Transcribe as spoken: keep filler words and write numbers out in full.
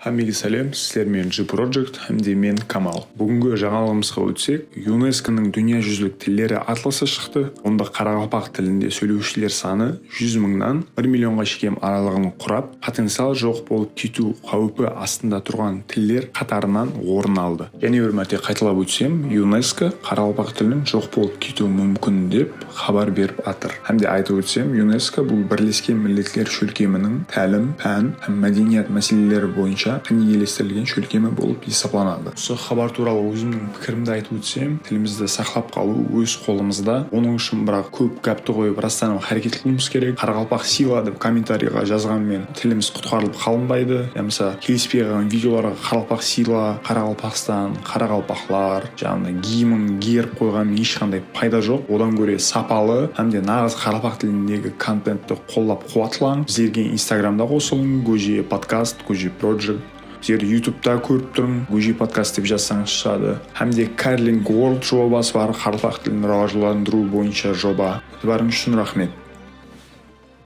Hámmege sálem, sizler menen G Project hám de men Kamal. Búgingi jańalıǵımızǵa ótsek, YUNESKOnıń dúnya júzilik tilleri atlası shıqtı. Onda qaraqalpaq tilinde sóylewshiler sanı júz mıńnan bir millionǵa shekem aralıǵın qurap, potencial joq bolıp ketiw qáwipi astında turǵan tiller qatarınan orın aldı. Jáne bir márte qaytalap ótsem, YUNESKO qaraqalpaq tiliniń joq bolıp ketiwi múmkin dep xabar berip atır. Hám de aytıp ótsem, YUNESKO bul Birlesken Milletler Shólkeminiń tálim, pán hám mádeniyat máseleleri boyınsha qánigelestirilgen shólkemi bolıp esaplanadı. Usı xabar tuwralı ózimniń pikirimdi aytıp ótsem, tilimizdi saqlap qalıw óz qolımızda. Onıń ushın biraq kóp gápti qoyıp, ırastanıw háreket qılıwımız kerek. Qaraqalpaq sıyla dep kommentariyǵa jazǵan men tilimiz qutqarılıp qalınbaydı. Yamasa kelispey qalǵan videolarǵa qaraqalpaq sıyla, Qaraqalpaqstan, qaraqalpaqlar, jaǵınday giyimim giyirip qoyǵan hesh qanday payda joq. Odan góre sapalı hám de naǵız qaraqalpaq tilindegi kontentti qollap-quwatlań. Bizlerge Instagramda qosılıń, Góje Podcast, Góje Project. Bizlerdi YouTubeta kórip turıń, Góje Podcast dep jazsańız shıǵadı. Hám de Karling World jobası bar, qaraqalpaq tilin rawajlandırıw boyınsha joba. Itibarıńız ushın raxmet.